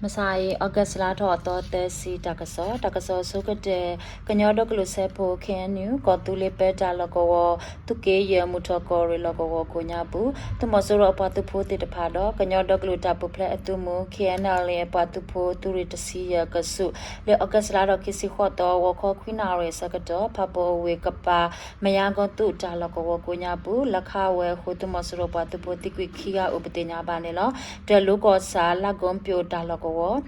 မုၢ်ဆါအံၤ August လါထီၣ်အသီသၢဆံ တၢ်ကစီၣ်, တၢ်ကစီၣ်အဆိကတၢၢ်, ကညီဒီကလုာ်စၢဖှိၣ် K N U ကီၢ်သူလ့ၤပၢတၢ်လီၢ်ကဝီၤ သုးက့ယဲၢ်မုၢ်ထီၣ်ကီၢ်ရ့ၣ်လီၢ်ကဝီၤကိးညါပူၤ သုးမီၤစိရိၤအပှၤသုးဖိသ့ၣ်တဖၣ်ဒီး ကညီဒီကလုာ်တၢ်ပူၤဖျဲးအသုးမုၢ် K N L A အပှၤသုးဖိသုးရ့ၣ်တဆံယဲၢ်ကဆူး လၢ August လါထီၣ်ခံဆံဃိးသီ ဂီၤခီခွံနၣ်ရံၣ်အဆၢကတီၢ် ဖၣ်ပူၣ်အဝ့ၢ်ကပၤ မယါကီၢ်သူးတၢ်လီၢ်ကဝီၤကိးညါပူၤ လဲၤခးဝဲအဃိ သုးမီၤစိရိၤပှၤသုးဖိသံကွံာ်ခံဂၤအိၣ်ပသ့ၣ်ညါဘၣ်န့ၣ်လီၤ. တၢ်လိၤကီၢ်ဆၣ် လါကိပျိတၢ်လီၢ်ကဝီၤ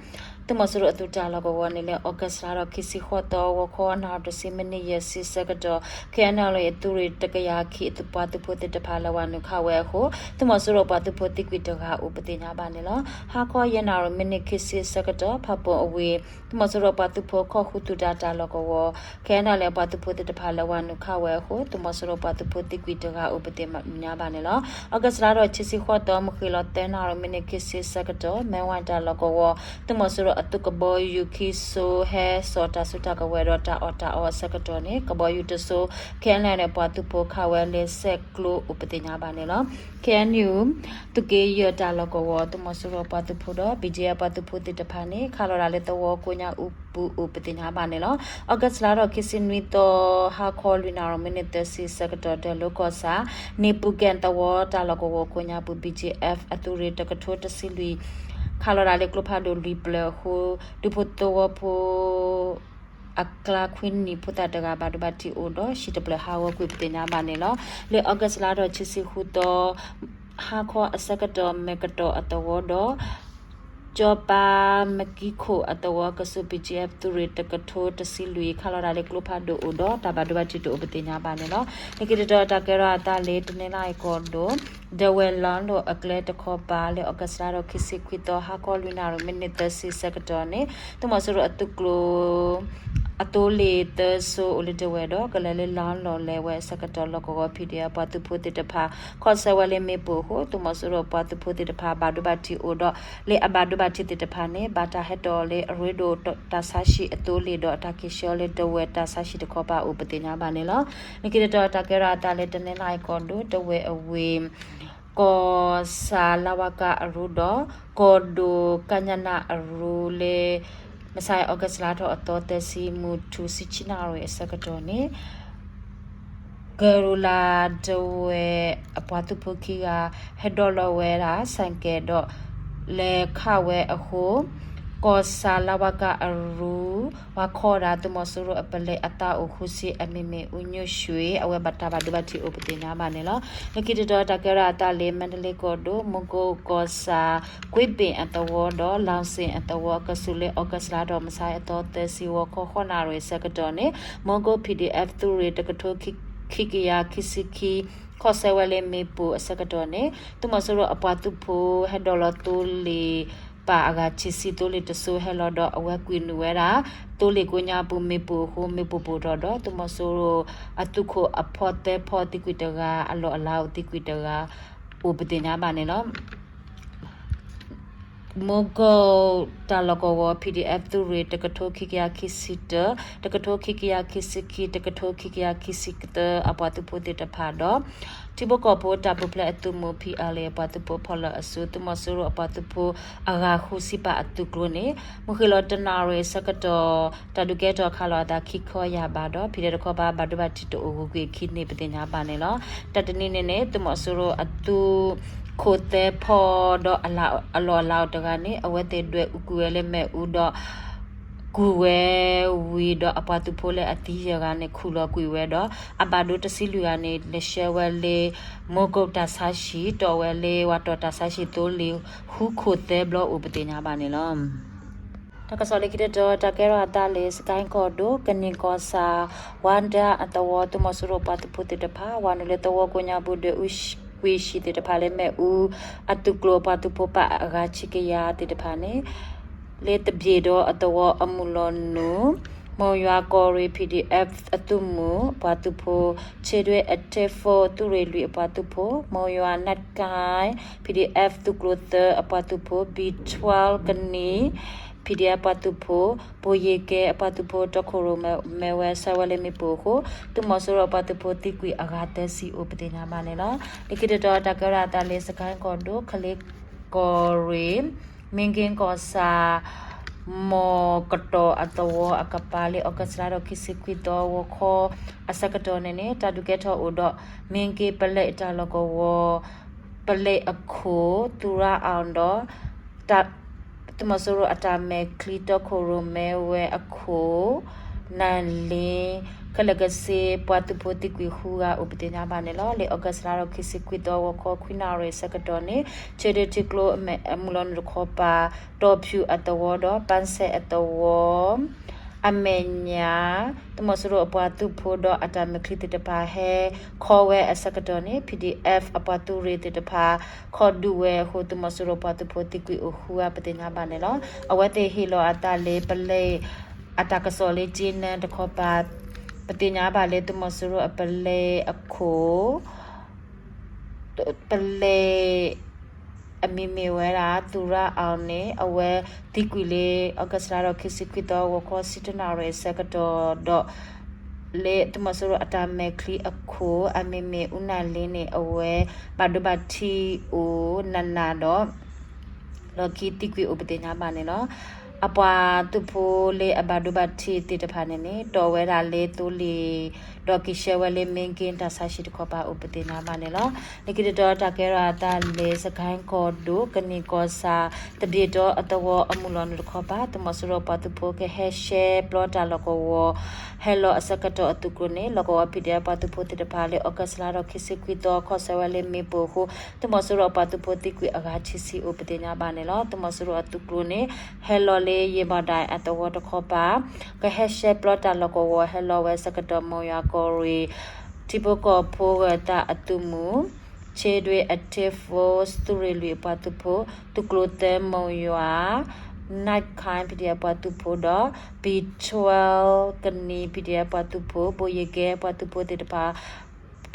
သုးမီၤစိရိၤအသုးတၢ်လီၢ်ကဝီၤန့ၣ်လၢ August လါထီၣ်ခံဆံဃိးသီ ဂီၤခီနၣ်ရံၣ်တဆံမံးနံးယဲၢ်ဆံဆၢကတီၢ် K N L A အသုးရ့ၣ်တကယၤခံအပှၤသုးဖိသ့ၣ်တဖၣ် လဲၤဝၤနုာ်ခးဝဲအဃိ သုးမီၤစိရိၤပှၤသုးဖိသံကွံာ်တဂၤအိၣ်ပသ့ၣ်ညါဘၣ်န့ၣ်လီၤ. ဟါခီယဲၢ်နၣ်ရံၣ်မံးနံးခံဆံအဆၢကတီၢ် ဖၣ်ပူၣ်အဝ့ၢ် သုးမီၤစိရိၤပှၤသုးဖိခီၣ်ဃုာ်သုးတၢ်တၢ်လီၢ်ကဝီၤ K N L A အပှၤသုးဖိသ့ၣ်တဖၣ် လဲၤဝၤနုာ်ခးဝဲအဃိ သုးမီၤစိရိၤပှၤသုးဖိသံကွံာ်တဂၤအိၣ်ပသ့ၣ်ညါဘၣ်န့ၣ်လီၤ. August လါထီၣ်ခံဆံဃိးသီ မုၢ်ဃ့ၢ်လီၤသၢနၣ်ရံၣ်မံးနံးခံဆံအဆၢကတီၢ် မဲဝဲတၢ်လီၢ်ကဝီၤ သုးမီၤစိရိၤအသုးကဘီယူၤခံစိၤ ဟဲစိာ်တၢ်စုတၢ်ကဝဲၤဒီးတၢ်အီၣ်တၢ်အီအဆၢကတီၢ်န့ၣ် ကဘီယူၤတစိၤ K N L A န့ၣ် ပှၤသုးဖိခးဝဲလၢဆဲးကျိအိၣ်ပသ့ၣ်ညါဘၣ်န့ၣ်လီၤ. K N U သုးက့ယဲၢ်တၢ်လီၢ်ကဝီၤ သုးမီၤစိရိၤပှၤသုးဖိဒီး B G F ပှၤသုးဖိသ့ၣ်တဖၣ်န့ၣ် ခးလီၤတၢ်လၢသဝီကိးညါအူပူၤအိၣ်ပသ့ၣ်ညါဘၣ်န့ၣ်လီၤ. August လါထီၣ်ခံဆံနွံသီ ဟါခီလွံၢ်နၣ်ရံၣ်မံးနံးသၢဆံအဆၢကတီၢ် တၢ်လိၤကီၢ်ဆၣ် န့ၣ်ပူၤကဲၣ်သဝီတၢ်လီၢ်ကဝီၤကိးညါပူၤ B G F အသုးရ့ၣ်တကထိတဆံလွံၢ် ခးလီၤတၢ်လၢကျိဖးဒိၣ်လွံၢ်ပျၢၤအဃိ ဒူဖိသဝီဖိ အကျါခွံနံၣ်ဖိသၣ်တဂၤဘၣ်ဒိဘၣ်ထံးအိၣ်ဒီး ဟံၣ်တဖျၢၣ်ဟးဂီၤကွံာ်ပသ့ၣ်ညါဘၣ်န့ၣ်လီၤ. လၢ August လါထီၣ်ခံဆံဃုသီ ဟါခီအဆၢကတီၢ် မဲၢ်ကတီၢ်အသဝီဒီး ကၠီၤပၤမကံခိၣ်အသဝီကဆူး B G F သုးရ့ၣ်တကထိတဆံလွံၢ် ခးလီၤတၢ်လၢကျိဖးဒိၣ်အိၣ်ဒီး တၢ်ဘၣ်ဒိဘၣ်ထံးတအိၣ်ပသ့ၣ်ညါဘၣ်န့ၣ်လီၤ. လၢခံတတီၤတၢ်ကဲထီၣ်အသးလၢ တနီသရံၣ်ကီၢ်ဒိၣ် ဒဝဲၢ်လီလိၣ်အကျဲတခီပၤ လၢ August လါထီၣ်ခံဆံခွံသီ ဟါခီလွံၢ်နၣ်ရံၣ်မံးနံးသၢဆံအဆၢကတီၢ်န့ၣ် သုးမီၤစိရိၤအသုးကျိၤ အသိလ့ၣ်သၢစိၤအိၣ်လၢဒဝဲၢ်ဒီး ကလဲၤလၢလီလိၣ်လဲၤဝဲအဆၢကတီၢ် လီၢ်ကဝီၤ P D F ပှၤသုးဖိသ့ၣ်တဖၣ် ခီၣ်ဆၢဝဲလၢမ့ၣ်ပိၢ်အဃိ သုးမီၤစိရိၤပှၤသုးဖိသ့ၣ်တဖၣ် ဘၣ်ဒိဘၣ်ထံးအိၣ်ဒီး လၢအဘၣ်ဒိဘၣ်ထံးသ့ၣ်တဖၣ်န့ၣ် ဘၣ်တၢ်ဟဲတီၣ်လၢအရ့ဒိၣ်တၢ်ဆါဟံၣ်အသိလ့ၣ်ဒီး အတၢ်က့ၤဆှၢလၢဒဝဲၢ်တၢ်ဆါဟံၣ်တခီပၤအိၣ်ပသ့ၣ်ညါဘၣ်န့ၣ်လီၤ. လၢခံတတီၤတၢ်ကဲထီၣ်အသးလၢ တနီသရံၣ်ကီၢ်ဒိၣ် ဒဝဲၢ်အဝ့ၢ် ကီၢ်ဆၣ်လါဝါကၣ်အရူဒီး ကီၢ်ဒိၣ်ကညနၣ်အရူလၢ မုၢ်ဆါအံၤ August လါထီၣ်အသီသၢဆံ မုၢ်ထူၣ်ဆံဆံနၣ်ရံၣ်အဆၢကတီၢ်န့ၣ် ကရူၢ်လၤဒဝဲၢ်အပှၤသုးဖိခံဂၤ ဟဲဒိးလီၤဝဲဒၣ် ဆိုင်ကယ် ဒီး လဲၤခးဝဲအဃိ ကီၢ်ဆၣ်လါဝါကၣ်အရူ ဝၤခီဒၣ်သုးမီၤစိရိၤအပလဲၤအသးအိၣ်ဃုဆံ အမံၤမ့ၣ်အူညိၣ်ရွှ့ၣ် အဝဲဘၣ်တၢ်ဘၣ်ဒိဘၣ်ထံးအိၣ်ပသ့ၣ်ညါဘၣ်န့ၣ်လီၤ. လၢခံတတီၤတၢ်ကဲထီၣ်အသးလၢ မါတလ့ကီၢ်ဒိၣ် မူကိၣ်ကီၢ်ဆၣ် ကွ့ဘ့ၣ်အသဝီဒီး လီၣ်စ့ၣ်အသဝီအကဆူးလၢ August လါထီၣ်မုၢ်ဆါအံၤအသီသၢဆံ ဂီၤခီဃိးနၣ်ရံၣ်အဆၢကတီၢ်န့ၣ် မူကိၣ် P D F သုးရ့ၣ်တကထိခံကယၤခံဆံခံ ခီၣ်ဆၢဝဲလၢမ့ၣ်ပိၢ်အဆၢကတီၢ်န့ၣ် သုးမီၤစိရိၤအပှၤသုးဖိဟဲဒိးလီၤသိလ့ၣ်ပာ်အဂၤဆံဆံ သိလ့ၣ်တစိၤဟဲလီၤဒီး အဝဲကွံာ်နုာ်ဝဲဒၣ် သိလ့ၣ်ကိးညါပူၤ မ့ၣ်ပိၢ်အဃိ မ့ၣ်ပိၢ်ပိၢ်ထီၣ်ဒီး သုးမီၤစိရိၤအသုးခိၣ်အဖီသၢဖီသံကွံာ်တဂၤ အလီၢ်အလၤအိၣ်သံကွံာ်တဂၤ အိၣ်ပသ့ၣ်ညါဘၣ်န့ၣ်လီၤ. မူကိၣ်တၢ်လီၢ်ကဝီၤ P D F သုးရ့ၣ် တကထိခံကယၤခံဆံတၢ တကထိခံကယၤခံဆံခံ တကထိခံကယၤခံဆံသၢ အပှၤသုးဖိသ့ၣ်တဖၣ်ဒီး ထံဖိကီၢ်ဖိတၢ်ပူၤဖျဲးအသုးမုၢ် P L A အပှၤသုးဖိဖီၣ်လီၤအစု သုးမီၤစိရိၤအပှၤသုးဖိအဂၤဃုဆံပာ်အသုးကျိၤန့ၣ် မုၢ်ဃ့ၢ်လီၤတနၣ်ရံၣ်အဆၢကတီၢ် တၢ်ဒုးကဲထီၣ်ခးလီၤအသးခံခီယၢ်ဘးဒီး ဖံးဒဲးတခီပၤ ဘၣ်ဒိဘၣ်ထံးတအိၣ်ဂုၤကွံာ်အခံန့ၣ် ပသ့ၣ်ညါဘၣ်န့ၣ်လီၤ. တၢ်တနံၤန့ၣ်န့ၣ် သုးမီၤစိရိၤအသုးခိၣ်သၢဖီဒီး အလီၢ်အလၤအိၣ်တဂၤန့ၣ် အဝဲသ့ၣ်ဒွဲၣ်အူကွံာ်ဝဲလၢမ့ၣ်အူဒီး ကွံာ်ဝဲဝံၤဒီး အပှၤသုးဖိလၢအသံယဲၢ်ဂၤန့ၣ် ခူၣ်လီၤကွံာ်ဝဲဒီး အဘၣ်ဒိတဆံလွံၢ်ဂၤန့ၣ် လဲၤဆှၢဝဲလၢ မူကိၣ်တၢ်ဆါဟံၣ် တီၢ်ဝဲလၢ ဝၤတီၢ်တၢ်ဆါဟံၣ်သိလ့ၣ် ဃုခိၣ်သၢဘျီအိၣ်ပသ့ၣ်ညါဘၣ်န့ၣ်လီၤ. တၢ်ကစီၣ်လၢခံတတီၤ တၢ်ကဲထီၣ်အသးလၢ စကဲၣ်ကီၢ်ဒိၣ် ကန့ၢ်ကီၢ်ဆၣ် ဝါဒၢအသဝီ သုးမီၤစိရိၤပှၤသုးဖိသ့ၣ်တဖၣ် ဝၤနုာ်လၢသဝီကိးညါပူၤ ဒွဲၣ်အူကွံာ်ဟံၣ်သ့ၣ်တဖၣ်လၢမ့ၣ်အူ အသုးကျိၤပှၤသုးဖိပာ်အဂၤဆံကယၤသ့ၣ်တဖၣ်န့ၣ် လၢသဘျ့ဒီးအသဝီအမုၢ်လီၤနုာ် မိၢ်ယွၤကီၢ်ရ့ၣ် P D F အသုးမုၢ်ပှၤသုးဖိ ဆ့ဒွဲၣ်အထဲၣ်ဖိ သုးရ့ၣ်လွံၢ်အပှၤသုးဖိ မိၢ်ယွၤနၢ်ကၣ် P D F သုးကျိၤသၢအပှၤသုးဖိ B twelve ကနံၤ P D F ပှၤသုးဖိ ဘိၣ်ယ့ၣ်ကဲအပှၤသုးဖိ တီခိၣ်ရိၣ်မဲဝဲဆှၢဝဲလၢမ့ၣ်ပိၢ်အဃိ သုးမီၤစိရိၤပှၤသုးဖိသံကွံာ်အဂၤသၢဆံအိၣ်ပသ့ၣ်ညါဘၣ်န့ၣ်လီၤ. လၢခံတတီၤတၢ်ကဲထီၣ်အသးလၢ စကဲၣ်ကီၢ်ဒိၣ် ကလ့ကီၢ်ရ့ၣ် မ့ၢ်က့ကီၢ်ဆၣ် မီၢ်ကတီၢ်အသဝီအကပၤလၢ August လါဒီးခံဆံခွံသီ ဂီၤခီအဆၢကတီၢ်န့ၣ်န့ၣ် တၢ်ဒုးကဲထီၣ်အိၣ်ဒီး မ့ၢ်က့ပလဲတၢ်လီၢ်ကဝီၤ ပလဲအခိၣ် သူရအောင်ဒီး သုးမီၤစိရိၤအတၢ်မဲာ်ချံတီခိၣ်ရိၣ်မဲဝဲအခိၣ် နၢ်လ့ ခဲလၢာ်ကဆ့ ပှၤသုးဖိသံကွံာ်ဃုဂၤအိၣ်ပသ့ၣ်ညါဘၣ်န့ၣ်လီၤ. လၢ August လါဒီးခံဆံခွံသီ ဂီၤခီခွံနၣ်ရံၣ်ဆၢကတီၢ်န့ၣ် ဆၢဒ့ထံကျိအမုၢ်လီၤနုာ်တခီပၤ တီၢ်ဖၠူၣ်အသဝီဒီး ပၣ်စဲးအသဝီ အမဲာ်ညါ သုးမီၤစိရိၤအပှၤသုးဖိဒီးအတၢ်မဲာ်ချံသ့ၣ်တဖၣ် ဟဲခီဝဲအဆၢကတီၢ်န့ၣ် P D F အပှၤသုးရ့ၣ်သ့ၣ်တဖၣ် ခီဒုးဝဲအဃိ သုးမီၤစိရိၤပှၤသုးဖိသံကွံာ်အိၣ်ဃုဂၤပသ့ၣ်ညါဘၣ်န့ၣ်လီၤ. အဝဲသ့ၣ်ဟ့ၣ်လီၤအသးလၢ ပလဲ အတၢ်ကစီၣ်လၢက့နၢတခီပၤ ပသ့ၣ်ညါဘၣ်လၢသုးမီၤစိရိၤအပလဲအခိၣ် ပလဲ အမံၤမ့ၢ်ဝဲဒၣ် သူရအောင်န့ၣ် အဝဲသံကွံာ်လၢ August လါဒီးခံဆံခွံသီ ဂီၤခီဆံတၢနၣ်ရံၣ်အဆၢကတီၢ်ဒီး လၢသုးမီၤစိရိၤအတၢ်မဲာ်ချံအခိၣ် အမံၤမ့ၢ်အူနၢ်လ့န့ၣ် အဝဲဘၣ်ဒိဘၣ်ထံးအိၣ်နးနးဒီး လီၢ်ခံသံကွံာ်အိၣ်ပသ့ၣ်ညါဘၣ်န့ၣ်လီၤ. အပှၤသုးဖိလၢအဘၣ်ဒိဘၣ်ထံးသ့ၣ်တဖၣ်န့ၣ်န့ၣ် တီၢ်ဝဲဒၣ်လၢသိလ့ၣ် ဒီးက့ၤဆှၢဝဲလၢမ့ၢ်က့တၢ်ဆါဟံၣ်တခီပၤအိၣ်ပသ့ၣ်ညါဘၣ်န့ၣ်လီၤ. လၢခံတတီၤတၢ်ကဲထီၣ်အသးလၢ စကဲၣ်ကီၢ်ဒိၣ် ကန့ၢ်ကီၢ်ဆၣ် သဘျ့ၣ်တီအသဝီအမုၢ်လီၤနုာ်တခီပၤ သုးမီၤစိရိၤပှၤသုးဖိကဟဲရှဲပျီတၢ်လီၢ်ကဝီၤ ဟဲလီၤအဆၢကတီၢ်အသုးကျိၤန့ၣ် လီၢ်ကဝီၤ P D F ပှၤသုးဖိသ့ၣ်တဖၣ်လၢ August လါဒီးခံဆံခွံသီ ခီၣ်ဆၢဝဲလၢမ့ၣ်ပိၢ်အဃိ သုးမီၤစိရိၤအပှၤသုးဖိသံကွံာ်အဂၤခံဆံအိၣ်ပသ့ၣ်ညါဘၣ်န့ၣ်လီၤ. သုးမီၤစိရိၤအသုးကျိၤန့ၣ် ဟဲလီၤလၢယ့ၢ်မီၣ်ဒၣ်အသဝီတခီပၤ ကဟဲရှဲပျီတၢ်လီၢ်ကဝီၤ ဟဲလီၤဝဲဆၢကတီၢ် မိၢ်ယွၤကီၢ်ရ့ၣ် ထံဖိကီၢ်ဖိဂၢၢ်သးအသုးမုၢ် Children Active Force သုးရ့ၣ်လွံၢ်အပှၤသုးဖိ သုးကျိၤသၢ မိၢ်ယွၤ Night Kind P D F ပှၤသုးဖိဒီး B twelve ကနံၤ P D F ပှၤသုးဖိ ဘိယ့ၣ်ကဲပှၤသုးဖိသ့ၣ်တဖၣ်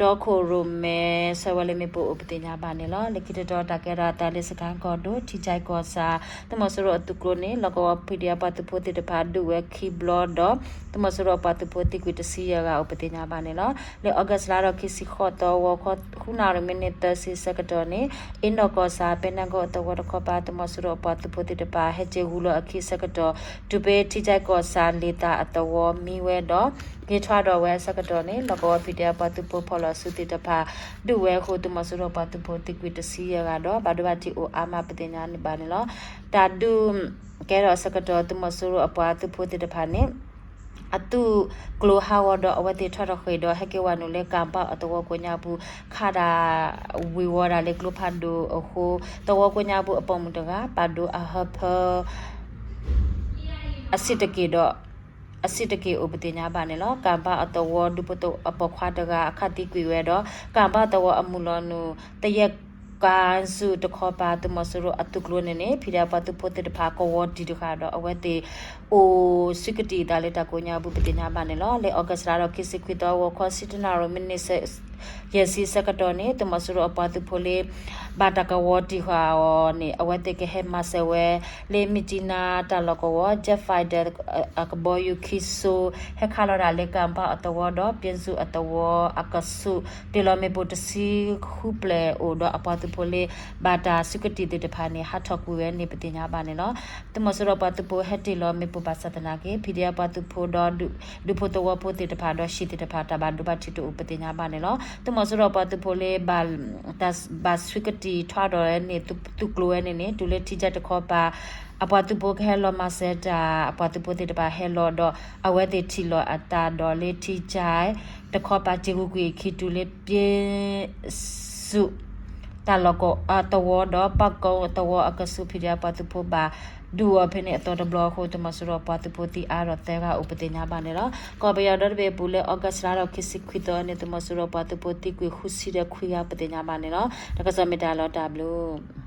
တီခိၣ်ရိၣ်မဲ ဆှၢဝဲလၢမ့ၣ်ပိၢ်အိၣ်ပသ့ၣ်ညါဘၣ်န့ၣ်လီၤ. လၢခံတတီၤတၢ်ကဲထီၣ်အသးလၢ စကဲၣ်ကီၢ်ဒိၣ် ထံကၠဲကီၢ်ဆၣ် သုးမီၤစိရိၤအသုးကျိၤန့ၣ် လီၢ်ကဝီၤ P D F ပှၤသုးဖိသ့ၣ်တဖၣ်ဒုးဝဲခံဘျီဒီး သုးမီၤစိရိၤအပှၤသုးဖိသံကွံာ်တဆံယဲၢ်ဂၤအိၣ်ပသ့ၣ်ညါဘၣ်န့ၣ်လီၤ. လၢ August လါဒီးခံဆံဃိးသီ ဂီၤခီဃုနၣ်ရံၣ်မံးနံးသၢဆံဆၢကတီၢ်န့ၣ် အ့နီၣ်ကီၢ်ဆၣ် ပဲနၢ်ကိၣ်အသဝီတခီပၤ သုးမီၤစိရိၤအပှၤသုးဖိသ့ၣ်တဖၣ် ဟဲက့ၤဂုာ်လီၤအခံဆၢကတီၢ် တုၤဖဲထံကၠဲကီၢ်ဆၣ်လ့ၤသၣ်အသဝီမံဝဲဒီး က့ၤထွဲဒီးဝဲအဆၢကတီၢ်န့ၣ် လီၢ်ကဝီၤ P D F ပှၤသုးဖိဖီၣ်လီၤစုသ့ၣ်တဖၣ် ဒုးဝဲအဃိ သုးမီၤစိရိၤပှၤသုးဖိသံကွံာ်တဆံယဲၢ်ဂၤဒီး ဘၣ်ဒိဘၣ်ထံးအိၣ်အါမးပသ့ၣ်ညါဘၣ်န့ၣ်လီၤ. တၢ်ဒုးကဲထီၣ်အဆၢကတီၢ် သုးမီၤစိရိၤအပှၤသုးဖိသ့ၣ်တဖၣ်န့ၣ် အသုးကျိၤဟးဂီၤဒီး အဝဲသ့ၣ်ထီၣ်ထီၣ်ဃ့ၢ်ဒီး ဟဲက့ၤဝဲနုာ်လၢ ကၣ်ဘၣ်အသဝီကိးညါပူၤ ခးတၢ်ဝ့ၤဝီၤဒၣ်လၢကျိဖးဒိၣ်အဃိ သဝီကိးညါပူၤအပိာ်မုၣ်တဂၤ ပာ်ဒိၣ်အဟၢဖၢ အဆံးတက့ၢ်ဒီး အဆံးတက့ၢ်အိၣ်ပသ့ၣ်ညါဘၣ်န့ၣ်လီၤ. ကၣ်ဘၣ်အသဝီဒူဖိသဝီအပိာ်ခွါတဂၤအခးသံကွံာ်ဝဲဒီး ကၣ်ဘၣ်သဝီအမုၢ်လီၤနုာ် သယဲၢ်ကါစူၣ်တခီပၤ သုးမီၤစိရိၤအသုးကျိၤန့ၣ်န့ၣ် ဖံးဒဲးပှၤသုးဖိသ့ၣ်တဖၣ်ကဝီၤတံၢ်တဃာ်ဒီး အဝဲသ့ၣ်အိၣ်စုကတံာ်အသးလၢတၢ်ကိးညါပူၤပသ့ၣ်ညါဘၣ်န့ၣ်လီၤ. လၢ August လါဒီးခံဆံခွံသီ ဂီၤခီဆံတနၣ်ရံၣ်မံးနံး ယဲၢ်ဆံဆၢကတီၢ်န့ၣ် သုးမီၤစိရိၤအပှၤသုးဖိလၢ ဘၣ်တၢ်ကဝီၤတံၢ်ဃာ်အီၤန့ၣ် အဝဲသ့ၣ်ကဟဲမၤစၢၤဝဲ လၢမ့ၢ်ကၠံနါတၢ်လီၢ်ကဝီၤ Jet Fighter အကဘီယူၤခံစိၤ ဟဲခးလီၤဒၣ်လၢကၣ်ဘၣ်အသဝီဒီး ပၠ့ၣ်စူၣ်အသဝီအကဆူး တ့ၢ်လီၤမ့ၣ်ပိၢ်တဆံဃုပျဲၢ်အိၣ်ဒီးအပှၤသုးဖိလၢ ဘၣ်တၢ်စုကတံာ်သ့ၣ်တဖၣ်န့ၣ် ဟးထီၣ်ကွံာ်ဝဲန့ၣ်ပသ့ၣ်ညါဘၣ်န့ၣ်လီၤ. သုးမီၤစိရိၤပှၤသုးဖိဟဲတ့ၢ်လီၤမ့ၣ်ပိၢ်ဘၣ်ဆၣ်သနာ်က့ ဖံးဒဲးပှၤသုးဖိဒီး ဒူဖိသဝီဖိသ့ၣ်တဖၣ်ဒီး ဟံၣ်သ့ၣ်တဖၣ် တၢ်ဘၣ်ဒိဘၣ်ထံးတအိၣ်ပသ့ၣ်ညါဘၣ်န့ၣ်လီၤ. သုးမီၤစိရိၤပှၤသုးဖိလၢ ဘၣ်စုကတံာ်ထွဲဒီးန့ၣ် သုးကျိၤဝဲန့ၣ်န့ၣ် တုၤလၢထံကၠဲတခီပၤ အပှၤသုးဖိကဟဲလီၤမၤစၢၤတၢ် အပှၤသုးဖိသ့ၣ်တဖၣ်ဟဲလီၤဒီး အဝဲသ့ၣ်ထံၣ်လီၤအသးဒီးလၢထံကၠဲတခီပၤ က့ၤဂုာ်ကွံာ်အခံ တုၤလၢပၠ့ၣ်စူၣ် တၢ်လီၢ်ကဝီၤသဝီဒီး ပၣ်ကိသဝီအကဆူး ဖံးဒဲးပှၤသုးဖိဘၣ်ဒုးအီၤဖဲန့ၣ်အသီတဘျီအဃိ သုးမီၤစိရိၤပှၤသုးဖိသံအါဒီးသၢဂၤအိၣ်ပသ့ၣ်ညါဘၣ်န့ၣ်လီၤ. ကီၢ်ပယီၤဒီတဘ့ၣ်အပူၤလၢ August လါဒီးခံဆံခွံသီန့ၣ် သုးမီၤစိရိၤပှၤသုးဖိသံကွံာ်ဃုဆံဒီးခွံဂၤပသ့ၣ်ညါဘၣ်န့ၣ်လီၤ. တၢ်ကစီၣ်မ့ၢ်တၢ်လီၤတၢ်ဘျုး